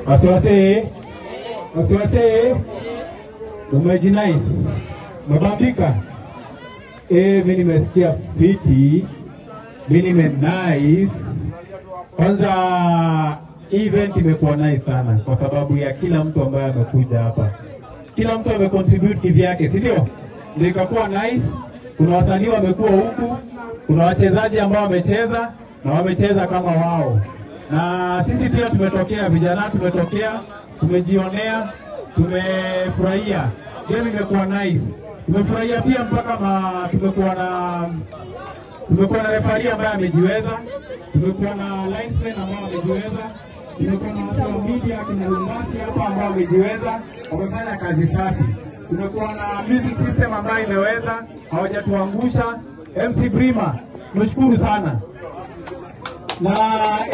Wasiwasi, wasiwasi, umejinice, umebambika. Mimi nimesikia fiti, mimi nime nice. Kwanza event imekuwa nice sana kwa sababu ya kila mtu ambaye amekuja hapa. Kila mtu amecontribute kivyake, si ndio? Ndio ikakuwa nice. Kuna wasanii wamekuwa huku, kuna wachezaji ambao wamecheza na wamecheza kama wao. Na sisi pia tumetokea, vijana tumetokea, tumejionea, tumefurahia. Game imekuwa nice. Tumefurahia pia mpaka tumekuwa na referee ambaye amejiweza, tumekuwa na linesman ambao amejiweza, tumekuwa na wasee wa media kina Lumbasi hapa ambao wamejiweza, wamefanya kazi safi. Tumekuwa na music system ambayo imeweza, hawajatuangusha. MC Brima, tumeshukuru sana. Na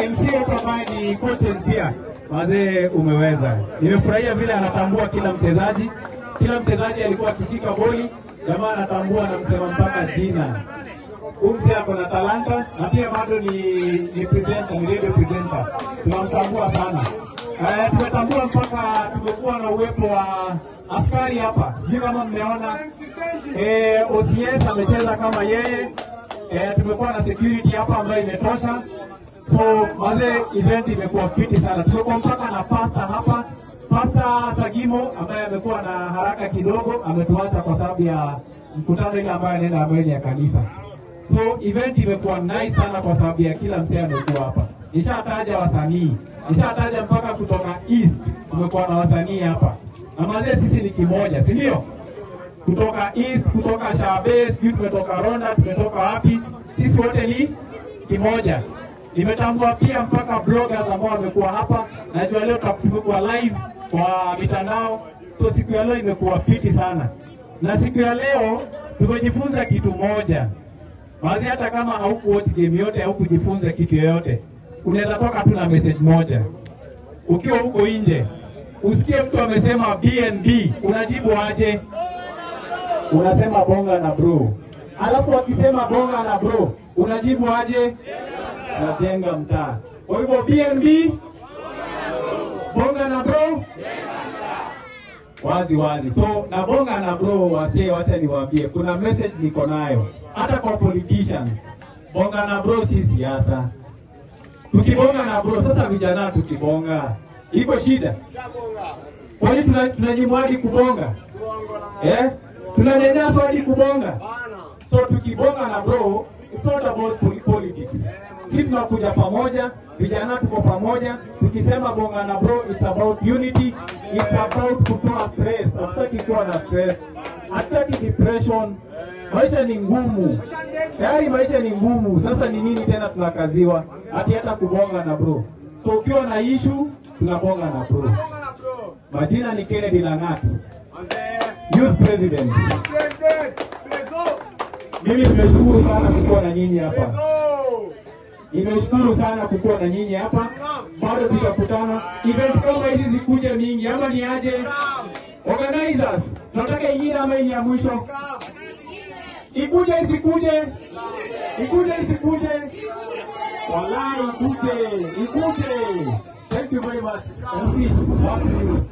MC hapa ambaye ni coaches pia, wazee umeweza. Nimefurahia vile anatambua kila mchezaji. Kila mchezaji alikuwa akishika boli, jamaa anatambua na msema mpaka jina. Umse ako na talanta na pia bado ni presenter, ni radio presenter. Tunamtambua sana. Tumetambua mpaka tumekuwa na uwepo wa askari hapa. Sijui kama mmeona. OCS amecheza kama yeye. Tumekuwa na security hapa ambayo imetosha. So mazee, event imekuwa fiti sana. Tumekuwa mpaka na pastor hapa. Pastor Sagimo ambaye amekuwa na haraka kidogo, ametuacha kwa sababu ya mkutano ile ambayo anaenda ambayo ya kanisa. So event imekuwa nice sana kwa sababu ya kila msee amekuwa hapa. Nishataja wasanii, nishataja mpaka kutoka East tumekuwa na wasanii hapa. Na mazee sisi ni kimoja, si ndio? Kutoka East, kutoka Shabe, sijui tumetoka Ronda, tumetoka wapi, sisi wote ni kimoja. Nimetambua pia mpaka bloggers ambao wamekuwa hapa. Najua leo tumekuwa live kwa mitandao. So siku ya leo imekuwa fiti sana. Na siku ya leo tumejifunza kitu moja. Baadhi hata kama haukuwatch game yote, haukujifunza kitu yoyote, unaweza toka tu na message moja. Ukiwa huko nje, usikie mtu amesema BNB, unajibu aje? Unasema bonga na bro. Alafu akisema bonga na bro, unajibu aje? Najenga mtaa. Kwa hivyo BNB, bonga na bro, wazi wazi. So na bonga na bro, wasee, wacha niwaambie, kuna message niko nayo hata kwa politicians. Bonga na bro si siasa. Tukibonga na bro, sasa vijana tukibonga, iko shida? Kwani tunanyimwa hadi kubonga? Tunanyanyaswa hadi kubonga? So tukibonga na bro, it's not about politics. Sisi tunakuja pamoja, vijana tuko pamoja. Tukisema bonga na bro, it's about unity, it's about kutoa stress. Hatutaki kuwa na stress, hatutaki depression. Maisha ni ngumu. Tayari maisha ni ngumu. Sasa ni nini tena tunakaziwa? Hati hata kubonga na bro. So ukiwa na issue, tunabonga na bro. Majina ni Kennedy Langat, Youth President. Mimi nimeshukuru sana kukuwa na nyinyi hapa. Nimeshukuru sana kukuwa na nyinyi hapa. Bado tutakutana. Event kama hizi zikuje mingi ama ni aje? Organizers, tunataka ingine ama ni ya mwisho? Ikuje isikuje? Ikuje isikuje? Walai ikuje, ikuje. Thank you very much. MC, back to you.